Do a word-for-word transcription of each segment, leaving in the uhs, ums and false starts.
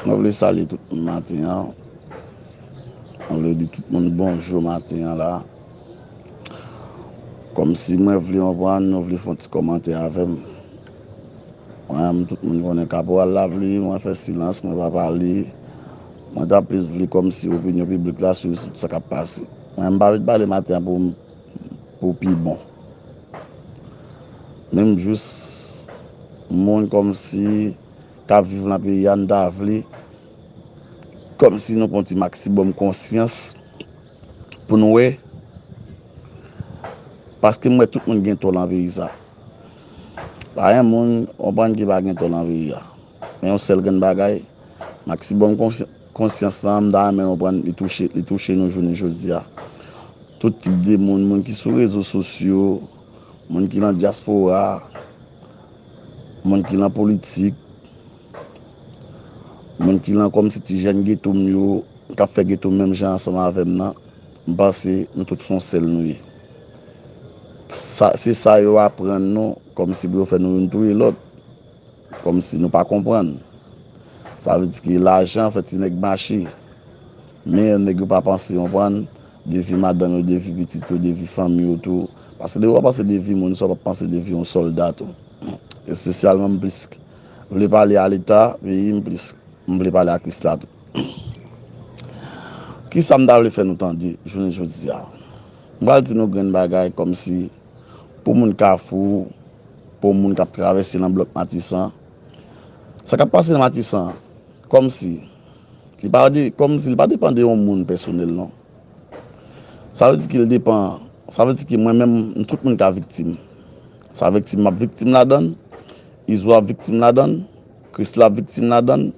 Mwen vle salye tout moun maten an. Mwen vle di tout moun bonjou maten an la. Kòmsi mwen vle konprann, nou vle fè yon ti kòmantè avè m. Mwen menm, tout moun konnen Kaporal Lavli, mwen fè silans, mwen pa pale. Mwen ta plis vle kòmsi opinyon piblik la sou tout sa k ap pase. Mwen menm, m pa vin pale maten an pou, pou pi bon. Menm jis moun kòmsi k ap viv nan peyi a, n ta vle kòmsi nou pran ti maksimòm konsyans pou nou wè. Paske m wè tout moun gen tò nan peyi sa. Pa gen moun, konprann, ki pa gen tò nan peyi a. Men yon sèl grenn bagay, maksimòm konsy-, konsyans lan, m ta renmen konprann, li touche, li touche nou jounen jodi a. Tout tip de moun, moun ki sou rezo sosyo, moun ki nan dyaspora, moun ki nan politik, moun ki nan kòmsi ti jèn geto m yo, k ap fè geto menm jan ansanm avè m nan, m panse nou tout se yon sèl nou ye. Sa, se sa yo aprann nou, kòmsi pou yo fè nou youn touye lòt, kòmsi nou pa konprann. Sa vle di ke lajan fè ti nèg mache. Men nèg yo pa panse, konprann, de vi madanm yo, de vi pitit yo, de vi fanmi yo tou. Paske depi w ap panse de vi moun, sa w ap panse de vi yon sòlda tou. Espesyalman, m plis vle pale a Leta peyi, m plis, m vle pale a Krisla tou. Kisa m ta vle fè nou tande jounen jodi a? M pral di nou grenn bagay kòmsi pou moun Kafou, pou moun k ap travèse nan blòk Matisan. Sa k ap pase nan Matisan, kòmsi li pa de, kòmsi li pa depann de yon moun pèsonèl, non. Sa vle di ke l depann, sa vle di ke mwen menm, m tout moun ka viktim. Sa viktim, m ap viktim ladan l, Izo ap viktim ladan l, Krisla ap viktim ladan l,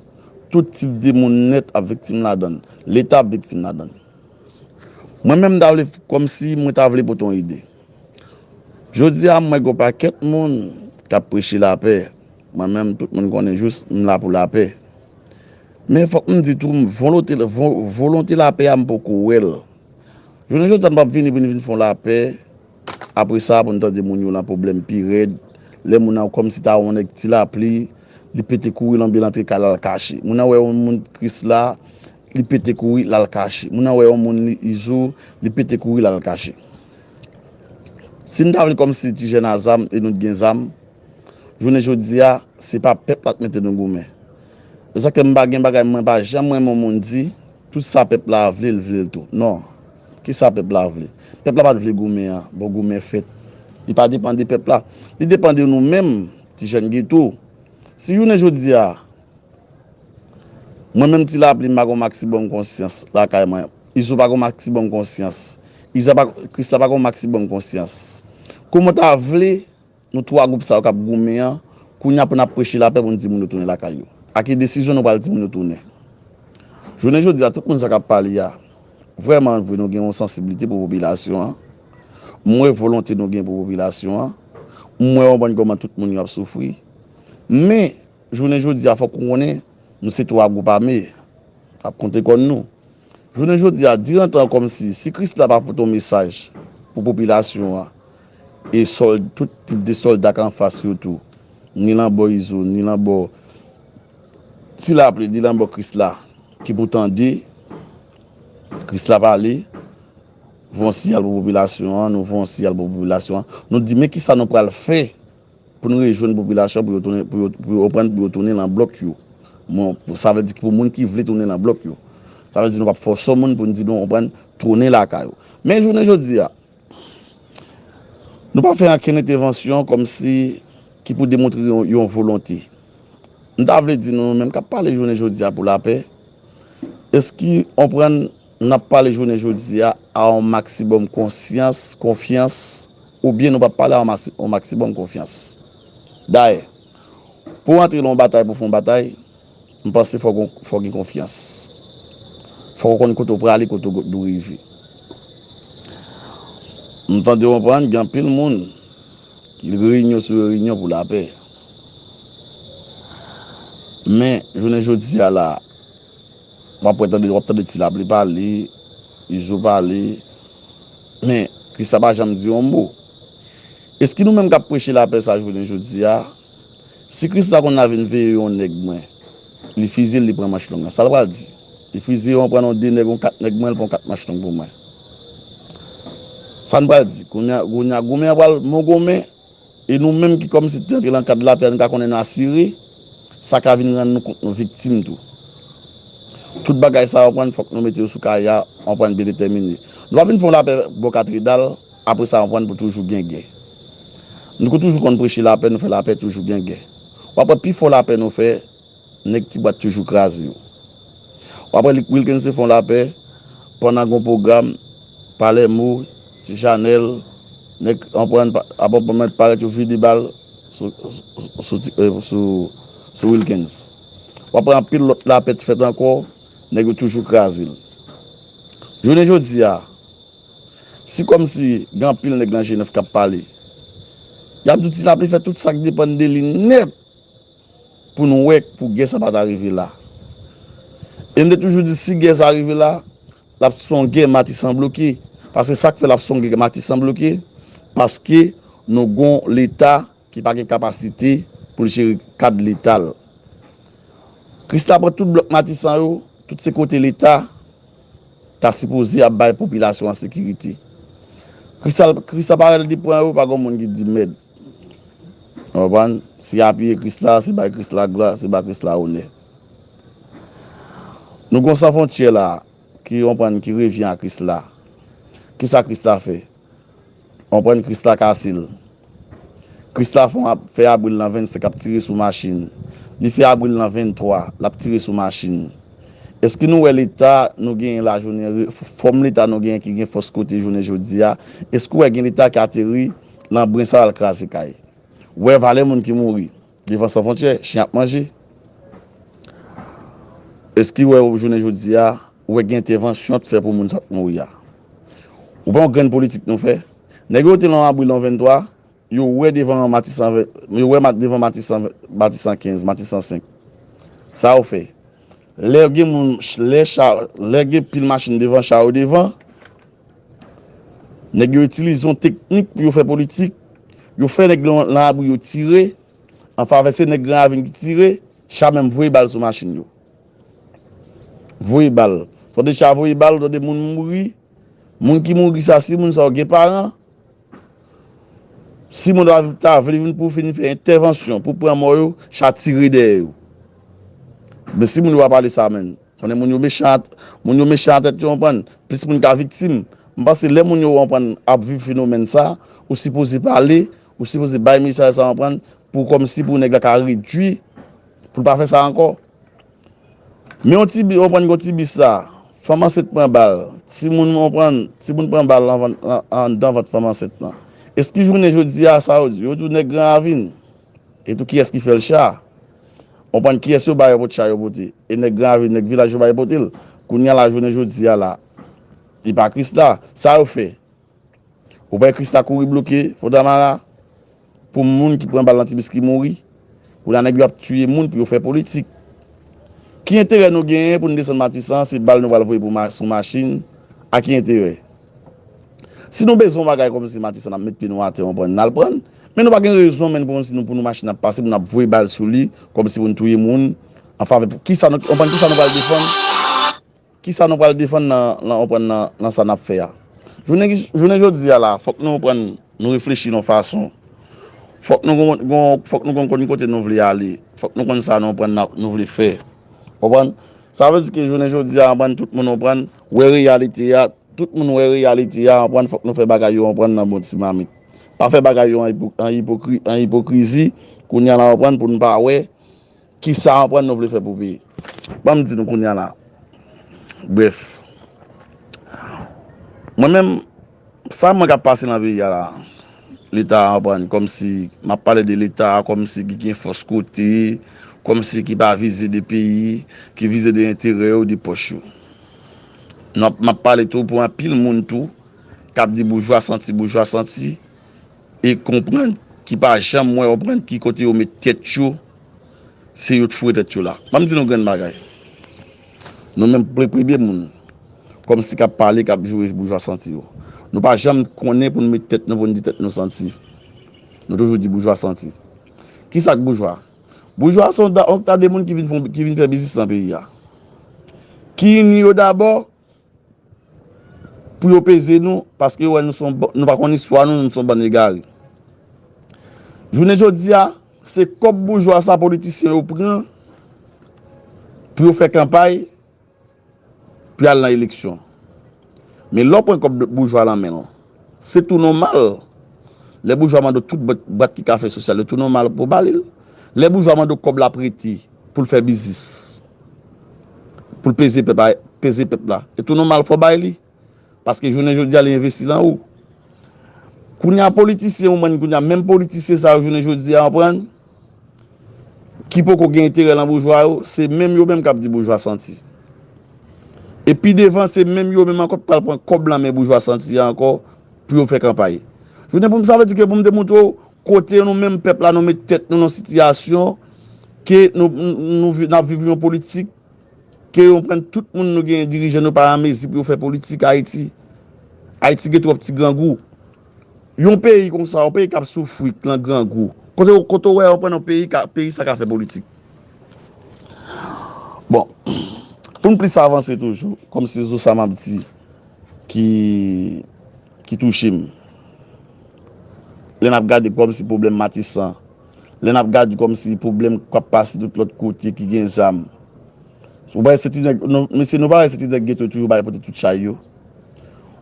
tout tip de moun nèt ap viktim ladan l, Leta ap viktim ladan l. Mwen menm, m ta vle, kòmsi mwen ta vle pote yon ide. Jodi a, m wè gen yon pakèt moun k ap preche lapè. Mwen menm, tout moun konnen jis m la pou lapè. Men fòk m di tou, m volonte, vo-, volonte lapè a, m poko wè l. Jounen jodi a, n p ap vini pou n vin fè yon lapè. Apre sa, pou n tande moun yo nan pwoblèm pi rèd. Lè moun nan kòmsi ta wè yon nèg Ti Lapli, li pete kouri l anba lantre kay la, l al kache. Moun nan wè yon moun Krisla, li pete kouri, l al kache. Moun nan wè yon moun li Izo, li pete kouri, l al kache. Si n ta vle kòmsi ti jèn a zam e nou t gen zam, jounen jodi a, se pa pèp la t mete nou goumen. Se sa k fè m pa gen bagay, mwen pa janm renmen yon moun di, tout sa pèp la vle, l vle l tou. Non. Kisa pèp la vle? Pèp la pa t vle goumen an. Bon, goumen fèt. Li pa depann de pèp la. Li depann de nou menm, ti jèn geto. Si jounen jodi a, mwen menm Ti Lapli, m pa gen yon maksimòm konsyans lakay mwen. Izo pa gen yon maksimòm konsyans. Iza pa, Krisla pa gen yon maksimòm konsyans. Kòman w ta vle nou twa gwoup sa yo k ap goumen an, kounye a pou n ap preche lapè pou n di moun yo tounen lakay yo? A ki desizyon nou pral di moun yo tounen? Jounen jodi a, tout moun sa k ap pale a, vrèman vre, nou gen yon sansiblite pou popilasyon an. M wè volonte nou gen pou popilasyon an. M wè yon bann kòman tout moun yo ap soufri. Men, jounen jodi a, fòk ou konnen, nou se twa gwoup ame k ap konte kòn nou. Jounen jodi a, dirantan kòmsi, si Krisla pa pote yon mesaj pou popilasyon an, e sòl-, tout tip de sòlda k anfas yo tou, ni nan bò Izo, ni nan bò Ti Lapli, ni nan bò Krisla, ki pou tande Krisla pale, voye yon siyal pou popilasyon an, nou voye yon siyal pou popilasyon an, nou di, men kisa nou pral fè pou n rejwenn popilasyon, pou yo tounen, pou yo, pou yo konprann, pou yo tounen nan blòk yo. Mwen, sa vle di ki pou moun ki vle tounen nan blòk yo. Sa vle di nou p ap fòse yon moun pou n di nou konprann, tounen lakay ou. Men jounen jodi a, nou pa fè ankenn entèvansyon kòmsi ki pou demontre yon, yon volonte. M ta vle di nou, nou menm k ap pale jounen jodi a pou lapè, èske w konprann n ap pale jounen jodi a a yon maksimòm konsyans, konfyans, oubyen nou p ap pale a yon masi-, yon maksimòm konfyans? Dayè, pou w antre nan yon batay, pou w fè yon batay, m panse fòk w, fòk w gen konfyans. Fòk w konn kote w prale, kote w dwe rive. M tande w konprann, gen anpil moun ki reyinyon sou reyinyon pou lapè. Men, jounen jodi a la, w ap wè tande, w ap tande Ti Lapli pale, Izo pale, men Krisla pa janm di yon mo. Èske nou menm k ap preche lapè sa jounen jodi a, si Krisla konn al vin veye yon nèg mwen, Li fizye l, li pran manch long nan. Sa l pral di? Li fizye, yon pran yon de nèg, yon kat nèg mwen, l pran kat manch long pou mwen. Sa n pral di? Kounye a, kounye a, goumen an pral, mon goumen, e nou menm ki kòmsi te antre nan kad lapè, nou ka konnen nou asire, sa ka vin rann nou kont nou viktim tou. Tout bagay sa yo, konprann, fòk nou mete yo sou kay la, konprann, byen detèmine. Nou pa vin fè yon lapè bò katredal, apre sa, konprann, pou toujou gen gè. Nou toujou konn preche lapè, nou fè lapè, toujou gen gè. W ap wè pi fò lapè nou fè, nèg Ti Bwat toujou kraze yo. W ap wè Wilkens te fè yon lapè pandan gon pwogram, Palèmo, Ti Chanèl, nèg anprann ap anprann parèt yo vide bal sou, sou, sou, sou, sou Wilkens. W ap wè anpil lòt lapè t fèt ankò, nèg yo toujou kraze l. Jounen jodi a, si kòmsi gen anpil nèg nan G nèf k ap pale, y ap di w Ti Lapli fè tout sa k depann de li nèt pou nou wè pou gè sa pa ta rive la. E m te toujou di si gè sa rive la, l ap se yon gè Matisan bloke. Paske sa k fè l ap se yon gè Matisan bloke, paske nou gon Leta ki pa gen kapasite pou l jere kad Leta l. Krisla pran tout blòk Matisan yo, tout se kote Leta ta sipoze ap bay popilasyon an sekirite. Krisla, Krisla parèt li pran yo, pa gen moun ki di mèd. Ou konprann? Se apiye Krisla, se bay Krisla glwa, se bay Krisla onè. Nou gon San Fwontyè la, ki konprann, ki revyen a Krisla. Kisa Krisla fè? Konprann, Krisla kase l. Krisla fè, fè abri l nan vennsenk, ap tire sou machin. Li fè abri l nan venntwa, l ap tire sou machin. Èske nou wè Leta nou genyen la jounen, fòm Leta nou genyen ki gen fòs kote jounen jodi a? Èske w wè gen Leta ki ateri nan bren sa l al kraze kay? Ou wè valè moun ki mouri devan San Fwontyè, chen ap manje? Èske w wè jounen jodi a, ou wè gen entèvansyon t fè pou moun sa k mouri a? Ou pa yon grenn politik nou fè? Nèg yo te nan abri nan venntwa, yo wè devan Matisan, yo wè devan Matisan, Matisan kenz, Matisan senk. Sa yo fè? Lè gen moun, lè cha, lè gen pil machin devan cha yo devan, nèg yo itilize yon teknik pou yo fè politik. Yo fè nèg lan, lan abri yo tire. An favè se nèg Gran Ravin ki tire, cha menm voye bal sou machin yo. Voye bal. Tande cha voye bal, tande moun mouri. Moun ki mouri sa, si moun sa yo gen paran, si moun yo ta vle vin pou fin fè entèvansyon, pou pran mò yo, cha tire dèyè yo. Men si moun yo pa pale sa, menn. Konnen moun yo mechan, moun yo mechan nan tèt yo, konprann. Plis moun ka viktim. M panse lè moun yo, konprann, ap viv fenomèn sa, ou sipoze pale, ou sipoze bay mesaj sa, konprann, pou kòmsi pou nèg la ka redui, pou l pa fè sa ankò. Men yon ti bi, konprann, yon ti bis la, fanm ansent pran bal, timoun, konprann, timoun pran bal anvan, an, anndan vant fanm ansent lan. Èske jounen jodi a, sa yo di, yo di w nèg Gran Ravin? E tou kiyès ki fè l cha? Konprann kiyès yo ba yo pote cha yo pote? E nèg Gran Ravin, nèg vilaj yo ba yo pote l. Kounye a la, jounen jodi a la, li pa Krisla. Sa yo fè? Ou pa wè Krisla kouri bloke Fondamara pou moun ki pran bal nan ti bis ki mouri? Kounye a nèg yo ap tiye moun pou yo fè politik. Ki enterè nou genyen pou n desann Matisan, se bal nou pral voye pou ma-, sou machin? A ki enterè? Si nou bezwen yon bagay kòmsi Matisan, n ap met pye nou atè, konprann, n al pran l. Men nou pa gen rezon, menn, pou kòmsi nou, pou nou machin ap pase, pou n ap voye bal sou li, kòmsi pou n touye moun, an favè pou kisa nou, konprann, kisa nou pral defann? Kisa nou pral defann nan, nan, konprann, nan, nan sa n ap fè a? Jounen, jounen jodi a la, fòk nou, konprann, nou reflechi yon fason. Fòk nou gon, gon, fòk nou gon konn kote nou vle ale. Fòk nou konn sa nou, konprann, n ap, nou vle fè. Konprann? Sa vle di ke jounen jodi a, konprann, tout moun, konprann, wè reyalite a, tout moun wè reyalite a, konprann, fòk nou fè bagay yo, konprann, nan bon ti mamit. Pa fè bagay yo an ipo-, an ipokri-, an ipokrizi, kounye a la, konprann, pou n pa wè kisa, konprann, nou vle fè pou peyi. Ban m di nou kounye a la. Brèf. Mwen menm, sa mwen k ap pase nan peyi a la, Leta a, konprann, kòmsi, m ap pale de Leta a, kòmsi ki gen fòs kote, kòmsi ki pa vize de peyi, ki vize de enterè yo, de pòch yo. M ap, m ap pale tou pou anpil moun tou, k ap di boujwa santi, boujwa santi, e konprann, ki pa janm wè, konprann ki kote yo met tèt yo, se yo t foure tèt yo la. Ban m di nou grenn bagay. Nou menm pre-, premye moun, kòmsi k ap pale, k ap joure boujwa santi yo. Nou pa janm konnen pou n met tèt nou, pou n di tèt nou santi. Nou toujou di boujwa santi. Kisa k boujwa? Boujwa se yon ta, yon ta de moun ki vin, fè, ki vin fè biznis nan peyi a. Ki ini yo dabò pou yo peze nou, paske yo wè nou, se yon ba-, nou pa konn istwa nou, nou se yon bann egare. Jounen jodi a, se kòb boujwa sa politisyen yo pran pou yo fè kanpay, pou y al nan eleksyon. Men lè w pran kòb boujwa nan men w, se tou nòmal. Lè boujwa mande w tout bwat, bwat ki ka fè sosyal yo, tou nòmal pou w ba li l. Lè boujwa mande w kòb l ap rete pou l fè biznis, pou l peze pèp la, peze pèp la, e tou nòmal fò w bay li. Paske jounen jodi a, li envesti nan ou. Kounye a, politisyen, ou konprann, kounye a, menm politisyen sa yo, jounen jodi a, konprann, ki poko gen enterè nan boujwa yo, se menm yo menm k ap di boujwa santi. E pi devan, se menm yo menm ankò k pral pran kòb nan men boujwa santi a ankò pou yo fè kanpay. Jounen pou m, sa vle di ke pou m te montre w kote nou menm pèp la, nou met tèt nou nan sitiyasyon ke nou, nou, nou vi-, n ap viv yon politik ke yo pran tout moun nou genyen dirijan nou pa an mezi pou yo fè politik Ayiti. Ayiti gen twòp ti grangou. Yon peyi konsa, yon peyi k ap soufri nan grangou. Kote, kote w wè yo pran yon peyi, ka, peyi sa ka fè politik. Bon, pou n plis avanse toujou, kòm se zo sa m ap di ki, ki touche m. Lè n ap gade kòm si pwoblèm Matisan, lè n ap gade kòm si pwoblèm k ap pase tout lòt kote ki gen zam. Ou pa wè se ti nèg, nou, mesye, nou pa wè se ti nèg geto toujou bay pote tout chay yo.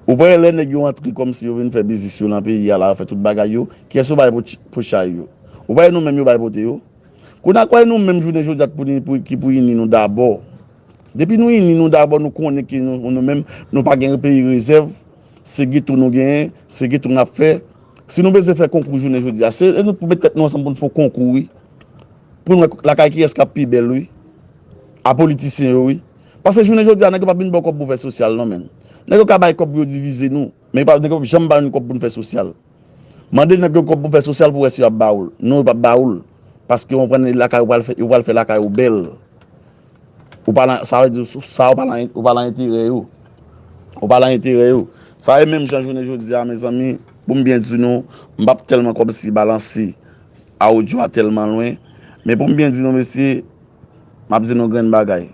Ou pa wè lè nèg yo antre kòm si yo vin fè biznis yo nan peyi a la, yo fè tout bagay yo, kiyès yo bay pou ch-, pou chay yo? Ou pa wè nou menm yo bay pote yo? Kounye a, kwè nou menm jounen jodi a pou ni, pou, ki pou ini nou dabò. Depi nou ini nou dabò, nou konnen ke nou, nou menm, nou pa gen peyi rezèv, se geto nou genyen, se geto n ap fè. Si nou bezwen fè konkou jounen jodi a, se nou pou met tèt nou ansanm pou n fè yon konkou, wi. Pou n wè lakay kiyès k ap pi bèl, wi. A politisyen yo, wi. Paske jounen jodi a, nèg yo p ap vin ba w kòb pou fè sosyal, non, menn. Nèg yo ka bay kòb pou yo divize nou, men pa, nèg yo p ap janm ba nou kòb pou n fè sosyal. Mande nèg yo kòb pou fè sosyal pou wè si y ap ba ou l. Non, yo p ap ba ou l. Paske w konprann lakay ou pral fè, yo pral fè lakay ou bèl. Ou pa nan, sa vle di, sa ou pa nan, ou pa nan enterè yo. Ou pa nan enterè yo. Sa e menm jan jounen jodi a, mezanmi, pou m byen di nou, m p ap tèlman kòmsi balanse audio a tèlman lwen. Men pou m byen di nou, mesye, m ap di nou grenn bagay.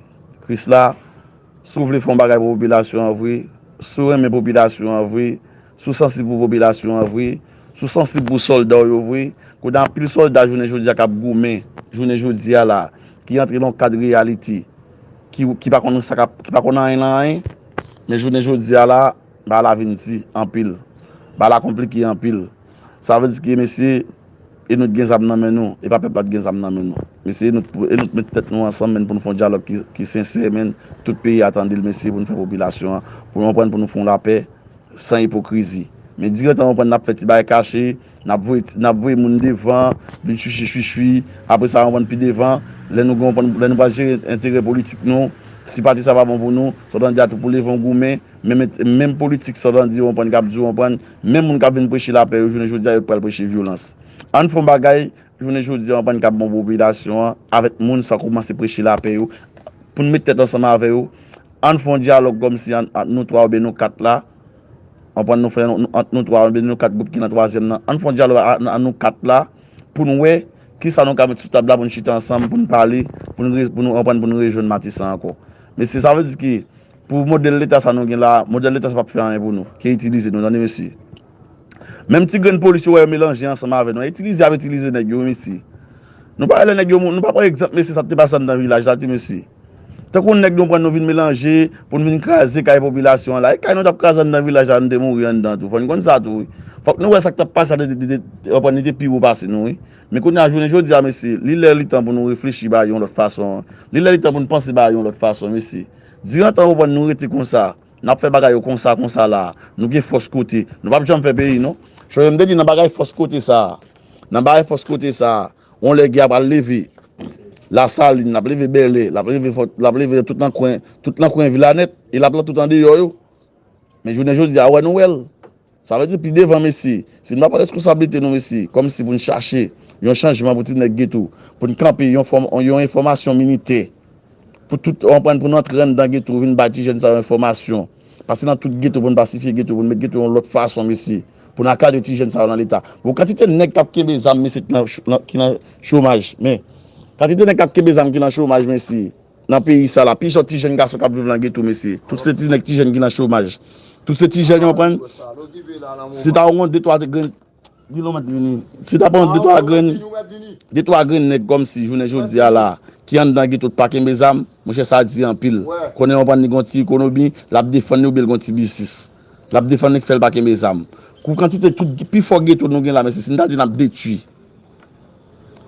Krisla, si w vle fè yon bagay pou popilasyon an vre, si w renmen popilasyon an vre, si w sansib pou popilasyon an vre, si w sansib pou sòlda w yo vre, kote anpil sòlda jounen jodi a k ap goumen, jounen jodi a la, ki antre nan yon kad reyalite, ki, ki pa konn sa k ap, ki pa konn anyen nan anyen, men jounen jodi a la, bagay la vin di anpil. Bagay la konplike anpil. Sa vle di ke, mesye, e nou t gen zam nan men nou, e pa pèp la t gen zam nan men nou. Mesye, e nou, e nou met tèt nou ansanm, menn, pou nou fè yon dyalòg ki, ki sensè, menn, tout peyi a tande l, mesye, pou nou fè popilasyon an, pou nou konprann, pou nou fè yon lapè, san ipokrizi. Men dirantan nou konprann n ap fè ti bagay kache, n ap voye, n ap voye moun devan, vin chwichwi chwichwi, apre sa, nou konprann pi devan, lè nou gen, lè nou pral jere enterè politik nou, si pati sa pa bon pou nou, sa w tande a tou pou leve yon goumen, menm, menm politik sa w tande, w konprann, k ap di, w konprann, menm moun k ap vin preche lapè yo, jounen jodi a, yo pral preche vyolans. Ann fè yon bagay, jounen jodi a, w konprann, k ap bon popilasyon an, avèk moun sa kòmanse preche lapè yo, pou n met tèt ansanm avè yo, ann fè yon dyalòg kòmsi ant, ant nou twa oubyen nou kat la, w konprann, nou fè, nou, ant nou twa oubyen nou kat gwoup ki nan twazyèm nan, ann fè yon dyalòg a, a, a nou kat la, pou n wè kisa nou ka met sou tab la, pou n chita ansanm, pou n pale, pou n re-, pou n, w konprann, pou n rejwenn Matisan ankò. Mesye, sa vle di ke pou modèl leta sa nou gen la, modèl leta sa p ap fè anyen pou nou, ke itilize nou, tande mesye. Menm ti grenn polis yo wè yo melanje ansanm avè nou, itilize y ap itilize nèg yo, wi, mesye. Nou pa wè lè nèg yo, nou pa pran egzanp, mesye, sa k te pase anndan vilaj la, ti mesye. Tankou nèg nou pran nou vin melanje, pou n vin kraze kay popilasyon an la. E kay nou t ap kraze anndan vilaj la, nou te mouri anndan tou. Fò n konn sa tou, wi. Fòk nou wè sa k t ap pase a te, te, te, te, w konprann, li te pi wo pase nou, wi. Men kounye a, jounen jodi a, mesye, li lè li tan pou nou reflechi bagay yon lòt fason. Li lè li tan pou n panse bagay yon lòt fason, mesye. Dirantan, w konprann, nou rete konsa, n ap fè bagay yo konsa, konsa la, nou gen fòs kote. Nou p ap janm fè peyi, non. Chonje m te di nan bagay fòs kote sa a. Nan bagay fòs kote sa a, yon lè gè a pral leve. Lasalin, l ap leve Bèlè, l ap leve Fò-, l ap leve tout nan kwen, tout nan kwen Vilanèt, e l ap nan tout andeyò yo. Men jounen jodi a, w wè nou wè l. Sa vle di pi devan, mesye, si nou pa pran reskonsablite nou, mesye, kòmsi pou n chache yon chanjman pou ti nèg geto, pou n kanpe yon fòm, yon enfòmasyon militè, pou tout, w konprann, pou nou antre anndan geto, vin bay ti jèn sa yo enfòmasyon. Pase nan tout geto, pou n pasifye geto, pou n met geto yon lòt fason, mesye, pou n akadre ti jèn sa yo nan leta. Bon, kantite nèg k ap kenbe zam, mesye, ki nan ch-, nan, ki nan chomaj, men, Kantite nèg k ap kenbe zam ki nan chomaj, mesye, nan peyi sa la, pi jòt ti jèn gason k ap viv nan geto, mesye. Tout se ti nèg ti jèn ki nan chomaj. Tout se ti jèn, ou konprann? Si ta yon de twa grenn, di non mèt vini. Si ta pran de twa grenn, de twa grenn nèg kòmsi jounen jodi a la, ki anndan geto pa kenbe zam, monchè, sa di anpil. Konnen, ou konprann, li gon ti ekonomi, l ap defann li oubyen l gon ti biznis. L ap defann li k fè l pa kenbe zam. Kou kantite tout pi fò geto nou gen la, mesye, si n ta di n ap detwi.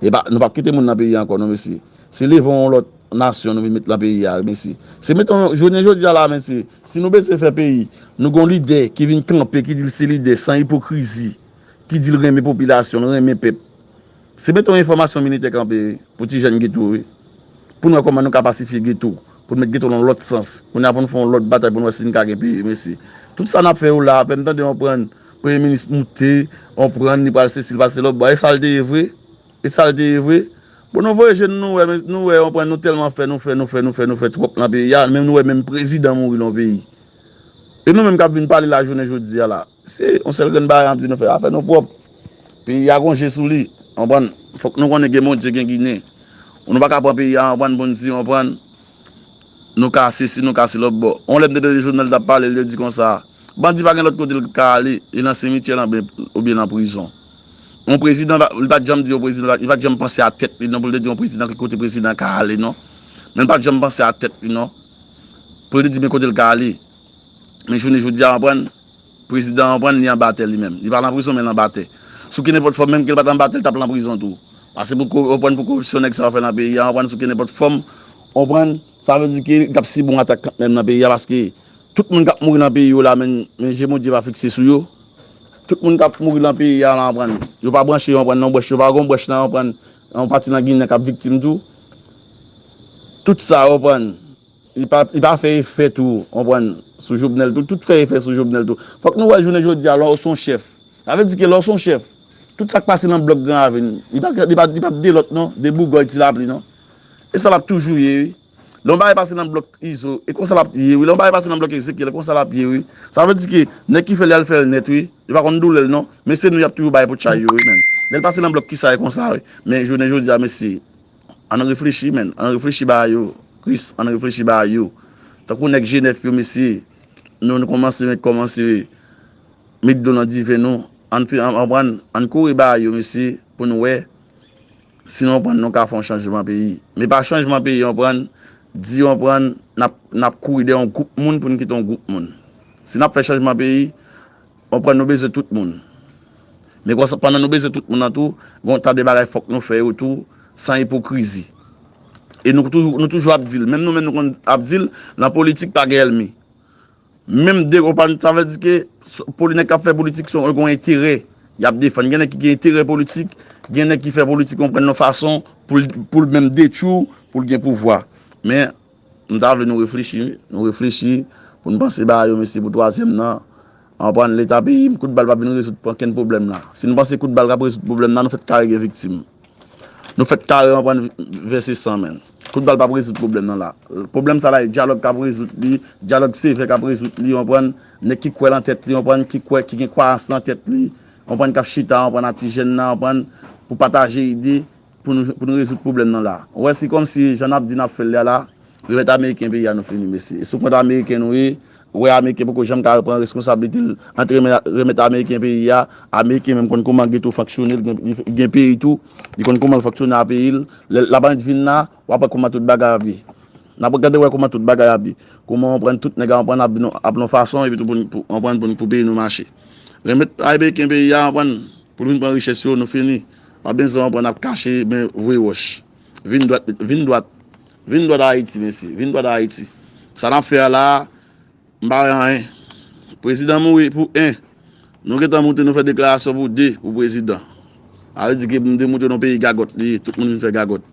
E pa, nou p ap kite moun nan peyi a ankò, non, mesye. Se leve yon lòt nasyon nou vin met nan peyi a, mesye. Se mete yon, jounen jodi a la, mesye, si nou bezwen fè peyi, nou gon lidè ki vin kanpe, ki di l se lidè san ipokrizi, ki di l renmen popilasyon, l renmen pèp. Se mete yon enfòmasyon militè kanpe, wi, pou ti jèn geto, wi. Pou n wè kòman nou ka pasifye geto, pou n met geto nan yon lòt sans. Kounye a pou n fè yon lòt batay, pou n wè si n ka gen peyi, mesye. Tout sa n ap fè yo la, apèn tande yon prann, premye minis moute, yon prann, li pral sesi, li pral se lòt bò. E sa l te ye vre? E sa l te ye vre? Bon, nou voye je n, nou wè, nou wè, yon prann, nou tèlman fè, nou fè, nou fè, nou fè, nou fè twòp nan peyi a, menm nou wè menm prezidan mouri nan yon peyi. E nou menm k ap vin pale la jounen jodi a la. Se yon sèl grenn bagay m ap di nou fè, afè nou pwòp. Peyi a gon je sou li. Konprann? Fòk nou konnen gen Bondye, gen Ginen. Nou pa ka pran peyi a, konprann, pou n di, konprann, nou ka sesi, nou ka se lòt bò. On lè m te tande Jovenel t ap pale, li te di konsa, bandi pa gen lòt kote l ka ale, e nan simityè l oubyen, oubyen nan prizon. Yon prezidan, li pa t janm di yon prezidan, li pa t janm panse a tèt li non, pou l te di yon prezidan ki kote prezidan ka ale non. Men l pa t janm panse a tèt li non. Pou l te di men kote l ka ale. Men jounen jodi a, konprann, prezidan an, konprann, li anba tè li menm. Li pa nan prizon, men l anba tè. Sou ki nenpòt fòm, menm ke l pa t anba tè, l t ap lan prizon tou. Paske pou ko-, konprann, pou koripsyon nèg sa yo fè nan peyi a, konprann, sou ki nenpòt fòm, konprann, sa vle di ke l t ap sibi yon atak kanmenm nan peyi a, paske tout moun k ap mouri nan peyi yo la, men, men je Bondye pa fikse sou yo. Tout moun k ap mouri nan peyi a la, konprann, yo pa branche, konprann, nan yon branch, yo pa gon branch nan, konprann, yon pati nan Ginen k ap viktim tou. Tout sa, konprann, li pa, li pa fè efè tou, konprann, sou Jovenel tou. Tout fè efè sou Jovenel tou. Fòk nou wè jounen jodi a, lè w se yon chèf. Sa vle di ke lè w se yon chèf, tout sa k pase nan blòk Gran Ravin, li pa, li pa, li pa de lòt non, de bougòy Ti Lapli non. E sa l ap toujou ye, wi. Lè yon bagay pase nan blòk Izo, e konsa l ap ye, wi. Lè yon bagay pase nan blòk Ezekyèl, e konsa l ap ye, wi. Sa vle di ke nèg ki fè l, y al fè l nèt, wi. Yo pa konn doulè l non. Men se nou y ap toujou bay pou chay yo, wi, menm. Lè l pase nan blòk kisa, e konsa, wi. Men jounen jodi a, mesye, ann reflechi, menm. Ann reflechi bagay yo. Kris, ann reflechi bagay yo. Tankou nèg Jenèf yo, mesye, nou, nou kòmanse met, kòmanse met dlo nan diven nou. Ann fè, ann, ann pran, ann kore bagay yo, mesye, pou nou wè si nou konprann nou ka fè yon chanjman peyi. Men pa chanjman peyi, konprann, di, konprann, n ap, n ap kouri dèyè yon gwoup moun pou n kite yon gwoup moun. Si n ap fè chanjman peyi, konprann, nou bezwen tout moun. Men konsa, pandan nou bezwen tout moun nan tou, gon ta de bagay fòk nou fè yo tou, san ipokrizi. E nou toujou, nou toujou ap di l. Menm nou menm nou konn ap di l, nan politik pa gen ènmi. Menm de, konprann, sa vle di ke s-, pou nèg k ap fè politik, se yon, gon enterè y ap defann. Gen nèg ki gen enterè politik, gen nèg ki fè politik, konprann, yon fason pou l, pou l menm detwi w, pou l gen pouvwa. Men, m ta vle nou reflechi, wi. Nou reflechi, pou n panse bagay yo, mesye, pou twazyèm nan. Anprann Leta peyi m, kout bal p ap vin rezoud okenn pwoblèm la. Si nou panse kout bal k ap rezoud pwoblèm la, nou fèt kare gen viktim. Nou fèt kare anprann vèse san, menm. Kout bal p ap rezoud pwoblèm nan la. Pwoblèm sa la, e dyalòg k ap rezoud li, dyalòg sevè k ap rezoud li, anprann, nèg ki kwè lan tèt li, anprann, ki kwè, ki gen kwayans lan tèt li, anprann, k ap chita, anprann, ak ti jèn nan, anprann, pou pataje ide, pou nou, pou nou rezoud pwoblèm nan la. Ou wè, se kòmsi jan n ap di n ap fè l la la, remèt ameriken peyi a, nou fini, mesye. E sou kont ameriken nou ye, ou wè ameriken poko janm ka pran reskonsablite l ant remè-, remèt ameriken peyi a, ameriken menm konn kòman geto fonksyone, l gen, li gen peyi tou, li konn kòman l fonksyone a peyi l, lè l ap annik vin la, w ap wè kòman tout bagay ap ye. N ap gade wè kòman tout bagay ap ye. Kòman w konprann tout nèg a konprann ap vin ap yon fason, epi tou pou n, pou, konprann pou n, pou peyi nou mache. Remèt ameriken peyi a, konprann, pou l vin pran richès yo, nou fini. Pa bezwen anprann ap kache, men voye wòch. Vin dwat, vin dwat. Vin dwat Ayiti, mesye. Vin dwat Ayiti. Sa n ap fè a la, m pa wè anyen. Prezidan mouri pou en. Nou gentan moute, nou fè deklarasyon pou de, pou prezidan. Sa vle di ke m te montre nou peyi gagòt li ye, tout moun vin fè gagòt.